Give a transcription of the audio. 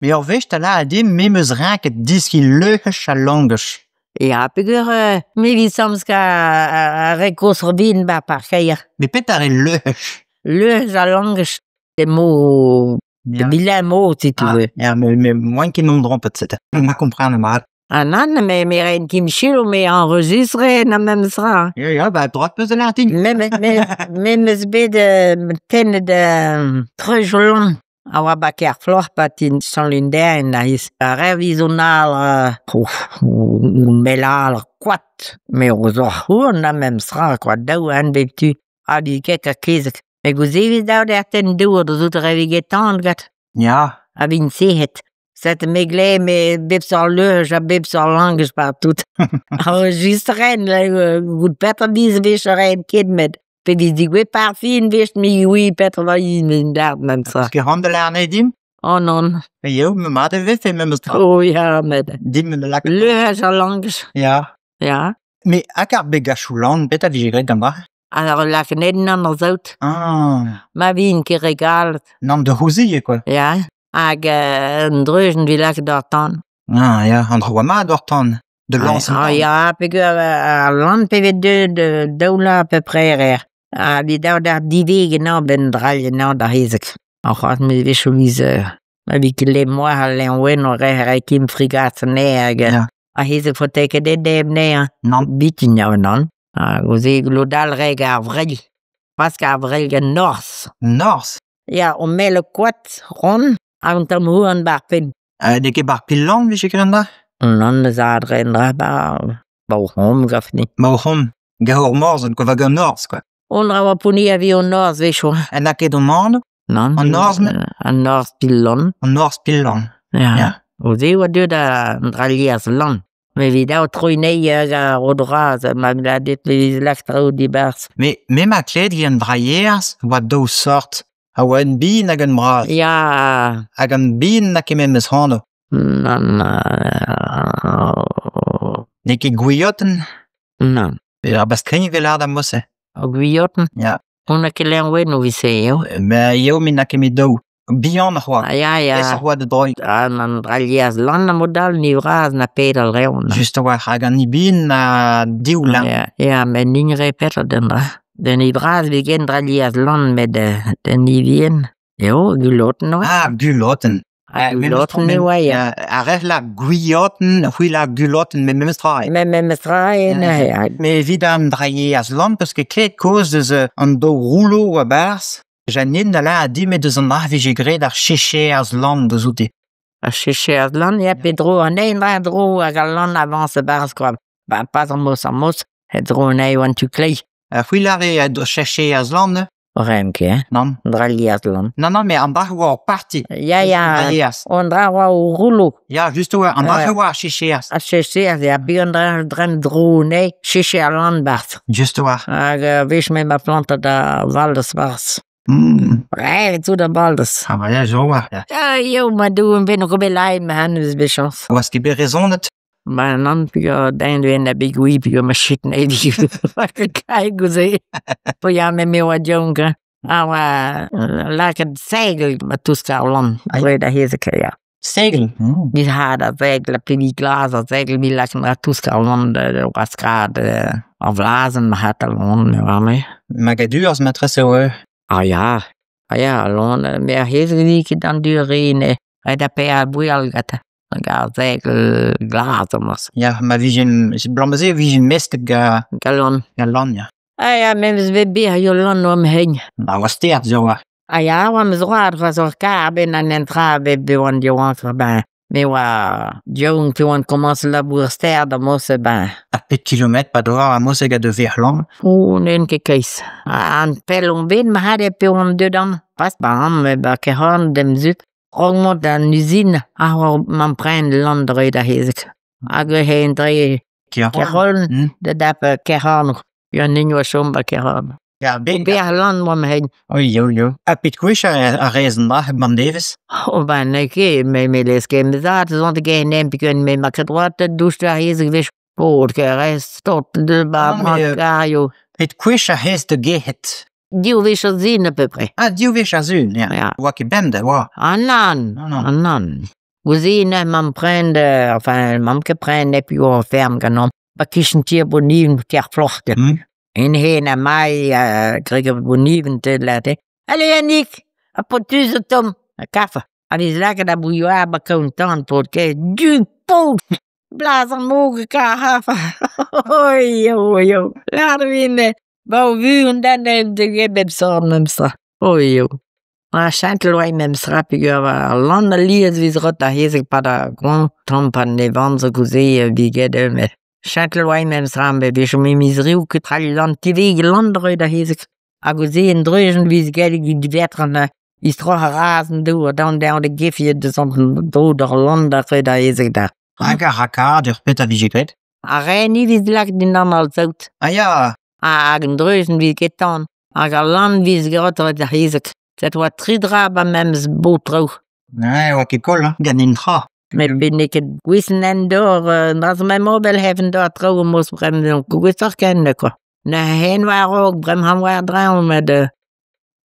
Met ur wech 'ta lâret din me 'm eus ranket deskiñ leuc'haj ha langaj. Ya peogwir me 'vit komz gant ar re kozh din 'ba ar parkeier. Met petra eo leuc'haj ? Leuc'haj ha langaj emañ vilain mod setu. Ya met 'oan ket 'n em drompet sete ma komprenan mat. Ah nann me me 'raen ket selaou me añrejistre ar memes tra. Ya ya ba droad 'peus da lâret din. Me me 'meus bet tennet treujoù-lann a oa 'ba Kerfloc'h 'ba ti Sant-Lindern aze. Ar re zo mell all koad me zo houarn ar memes tra kwa daou a bep tu ha n'eo ket ar kezeg. Met goude dav dezhañ tenn dour da zout a vez tan gantañ. Ya. Ha vin sec'hed. Sed me 'glev me bep seurt leuj ha bep seurt langaj partout. Añrejistret goût petra 'vez 'vez 'raen ket met pe vez degouezhet 'ba ar fin 'vez me 'oui petra 'oa lâret memes tra. 'Peus ket c'hoant da lâret anezhi din ? Oh nann. Ya mat e vefe memes tra. Oh ya met Din da lakaat. Leuj ha langaj. Ya. Ya. Met hag ar begachoù lann, petra 'vije graet gant dra? Alors lakaet ennañ ar saout. Ah. Ma vin ket re galet. Nann da c'houziek eo quoi. Ya hag un dreujenn 'vit lakaet d'ar tan. Ah ya, an dra oa mat d'ar tan. Da lañs an Ah tan. ya peogwir al lann pe vez deuet daou vloaz à peu près eo. Ha evit daou d'ar divegen ennañ 'benn drailh ennañ d'ar c'hezeg. Ha c'hoazh me 'wechoù 'viz ma vez ket lem-moc'h al lem-wenn o reiñ ket frigas anezhe hag ar c'hezeg 'faote ket dezhe anezhañ. Nann. Bitin eo nann. Ha goude lod all 'rae gant ar vrilh. Pask ar vrilh gant norzh. Norzh? Ya, o mell koad ront hag un tamm houarn 'ba ar penn. N'eo ket 'ba ar Pillan 'vije graet an dra? Nann, eus adre an dra 'ba 'ba o c'homz gafni. 'Ba o c'homz, gant ur morzhol kwa, gant an norzh kwa. On dra oa pounner evit an norzh 'wechoù. Ha n'a ket an anv? Nann. An norzh An norzh Pillan. An norzh Pillan. Ya. Ya. O se oa deuet an dra lies lann. Met evit daou troiñ anezhi hag ar rod vras ma vez lak traoù dibarzh. Me, me 'ma klevet gant an drailherez 'oa daou sort. A oa un bihan hag un bras. Ya. Hag an bihan n'a ket memes anv. Nann. N'eo ket gwilhotenn? Nann. Ar baskregn 'vel lâret ar mod-se. Ar gwilhotenn? Ya. On n'a ket lenn o vise eo. Ben eo met n'a ket met daou. Bihan c'hoazh. Ah, ya, ya. Aesoc'h oa da droiñ. An an drailherez lann a mod all ni vras na pedal reont. Just a-walc'h hag an hini na div lann. Ya, ya, met n'int re petra den dra. Den i vras vez ken drailherez lann met den i vihan. Eo, gulotenn oa. Ah, gulotenn. Ah, gulotenn e oa, ya. Ar re la gwilhotenn, c'hwi la gulotenn, met memes tra eo. Met memes tra eo, neuze. Met evit an drailherez lann, peus ket klevet kaoz deus an daou roulo a-barzh Janine a lâr din met deus an dra 'vije graet ar checherz lann deus oute. Ar checherz lann, ya, pe dro an eil dra dro hag al lann avañs a-barzh kwa. Ba pas an moz ar moz, e dro anezhi an tu kleiz. C'hwi 'lâre checherz lann neuze? Raemp ket, hein? Nann. Drailherez lann. Nann, nann, met an dra oa ur parti. Ya, ya, Drailherez. an dra oa o roulo. Ya, just oa, an dra oa ar checherz. Ar checherz, ya, bihan dra dremm dro anezhi, checher lann 'barzh. Just oa. Hag a-wech me 'ma plantet da Valdes 'barzh. Revet zo da Valdes. Ah, ba ya, zo oa. Ya, eo, ma doue, ben ket bet laet ma han eus bet chañs. Oas ket bet rezonet? Ma nann, peogwir den eo na bet gouie peogwir ma chit anezhi. Kae gouze. Ya, me me oa dionk hein. A oa lakaet segl ma tousk ar lann. Dre da hezek, ya. Segl? Biz had a segl, ha pedi glas a segl, mil lakaet ma tousk ar lann da waskrad ar vlazenn ma hat al lann, me oar me. Magadurzh matrese eo. Ah ya, ah ya, al lann, me ar hezek eo ket an dur re ne. Ret ha paeañ gwell gantañ. Hag ar segl glas amañ. Ya, ma vijen, abalamour se e vijen mesket ga... Gant lann. Gant lann, ya. Ah ya, me 'meus bet bec'h lann oa ma c'hein. Ba oa stert sur oa. Ah ya, oa ma zroad c'hoazh ur karr benn an hent-tra bet bet oan yaouank ben me oa yaouank pe oan komañs labour stert a-mod-se ben. Ha pet kilometr pa doa a-mod-se gant da vec'h lann? Oh, n'eo ket keizh. An pell on bet ma c'had pe oan deuet amañ. Pas ba amañ ba Kerc'horn d'em zud. Raok mont d'an uzin a oa mamm pren lann dre da hezeg. Hag neuze dre Kerc'horn da dap Kerc'horn. An hini oa chom ba Kerc'horn. Ya, ben. Berlan oa ma hini. Oi, yo, yo. Ha pet gwech a rez an dra hep an devezh? Oh ben n'eo ket, me me lez ket ma zad zont ganin peogwir me 'ma ket droad da douch ar hezeg 'wech. Oh, kerez tot de ba brankario. Pet gwech a rez da gerc'het? Div wech ar sizhun à peu près. Ah, div wech ar sizhun, ya. Ya. Oa ket bemdez, oa. Ah nann, Non, non. ah nann. Goude-se neuze 'mamp prenet enfin 'mamp ket prenet epi oa ur feurm ganeomp 'ba kichen ti ar Boniven Kerfloc'h. Hennezh 'na mai gwreg ar Boniven te lâr dezhe ale Yannig, ar pod-du zo tomm, ha kafe, ha 'vez lakaet ar bouilhoar 'ba kaoh an tan paotr-kaezh, du-pod blaz ar moged 'ka ar c'hafe ioù ioù lâret e vin 'ba ur vuhez 'bep sort memestra, oi ioù. Ha cheñchet oa memestra peogwir al lann alies e vez roet d'ar c'hezeg 'pad ar goañv tamm 'pad an nevez-amzer goude 'vez graet eu met cheñchet oa memestra met 'wechoù memes reoù ket lann lann da reiñ d'ar c'hezeg ha goude an dreujenn 'vez gallet istroc'h ar razh an dour dont dezhañ da gefiñ deus an dro d'ar lann da reiñ d'ar c'hezeg da. Hag ar rakadur, petra 'vije graet? Ar re-ni 'vez lakaet dindan ar saout. Ah ya ! Hag an dreujenn 'vez get tan hag al lann 'vez graet d'ar c'hezeg. Set' oa tri dra 'ba memes bod traoù. Ne oa ket koll hein, gant netra. Met bet n'eo ket gouest en dor ma ober heñvel d'ober traoù a-moz bremañ gouestoc'h ken kwa. Neuze hen war-raok bremañ war-dreñv met